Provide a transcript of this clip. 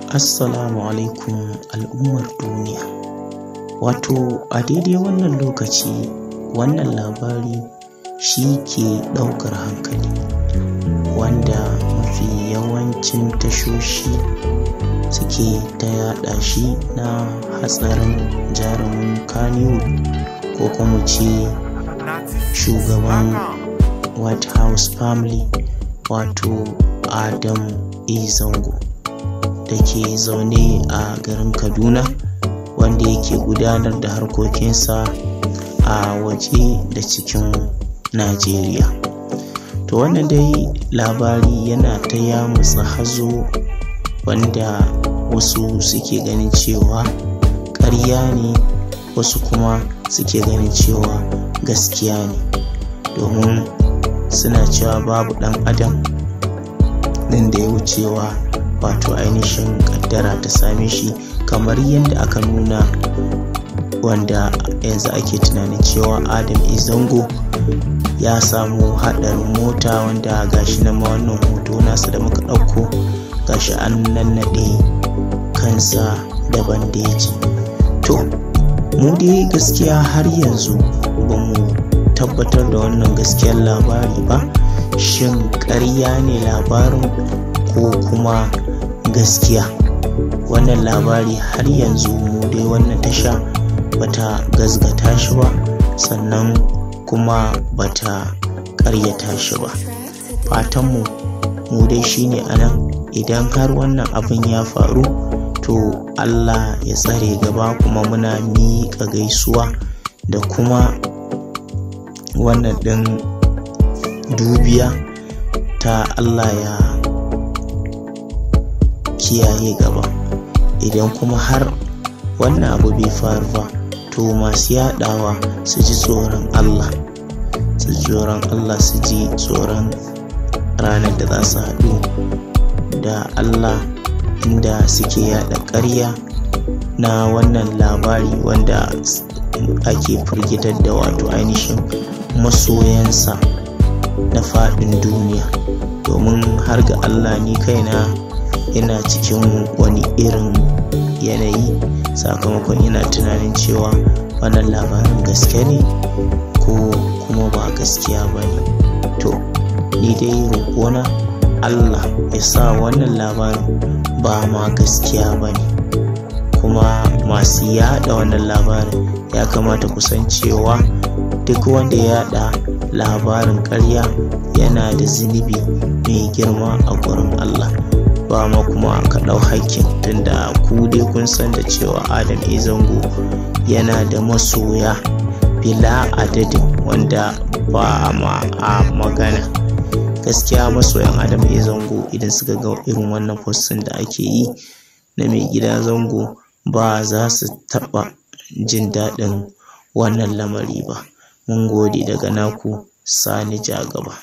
Assalamu alaikum al'ummar duniya. Wato a daidai wannan lokaci wannan labari shi ke ɗaukar hankali, wanda mafi yawancin tashoshi suke ta yaɗa shi na hatsarin jarumin Kannywood ko kuma ce shugaban White House Family, wato Adam A. Zango, da ke zaune a garin Kaduna, wanda yake gudanar da harkokinsa a waje da cikin Najeriya. To wannan dai labari yana ta yamutsa hazo, wanda wasu suke ganin cewa ƙarya ne, wasu kuma suke ganin cewa gaskiya ne, domin suna cewa babu ɗan adam ɗin da ya wucewa wato ainihin kaddara ta same shi, kamar yadda aka nuna, wanda yanzu ake tunanin cewa Adam A. Zango ya samu haɗarin mota, wanda gashi na ma wannan hoto nasa da muka ɗauko gashi an nannaɗe kansa da bandeji. To mu dai gaskiya har yanzu ba mu tabbatar da wannan gaskiyar labari ba, shin ƙarya ne labarin ko kuma gaskiya? Wannan labari har yanzu mu dai wannan tasha bata gazgata shi ba, sannan kuma bata ƙaryata shi ba. Fatanmu mu dai shine anan, idan har wannan abin ya faru to Allah ya tsare gaba, kuma muna miƙa gaisuwa da kuma wannan ɗin dubiya ta Allah ya kiyaye gaba. Idan kuma har wannan abu bai faru ba, to masu yaɗawa su ji tsoron Allah, su ji tsoron Allah, su ji tsoron ranar da za su haɗu da Allah, inda suke yaɗa ƙarya na wannan labari wanda ake firgitar da wato ainihin masoyansa na faɗin duniya. Domin har ga Allah ni kaina ina cikin wani irin yanayi, sakamakon ina tunanin cewa wannan labarin gaske ne ko kuma ba gaskiya ba ne. To ni dai roƙona Allah ya sa wannan labarin ba ma gaskiya ba ne, kuma masu yaɗa wannan labarin ya kamata ku san cewa duk wanda ya yaɗa labarin ƙarya yana da zunubi mai girma a gurin Allah. Ba ma kuma ka ɗau hakkin, tunda ku dai kun san da cewa Adam A. Zango yana da masoya bila adadin, wanda ba ma a magana. Gaskiya masoyan Adam A. Zango idan suka ga irin wannan postin da ake yi na mai gida Zango, ba za su taɓa jin daɗin wannan lamari ba. Mun gode daga naku Sani Jagaba.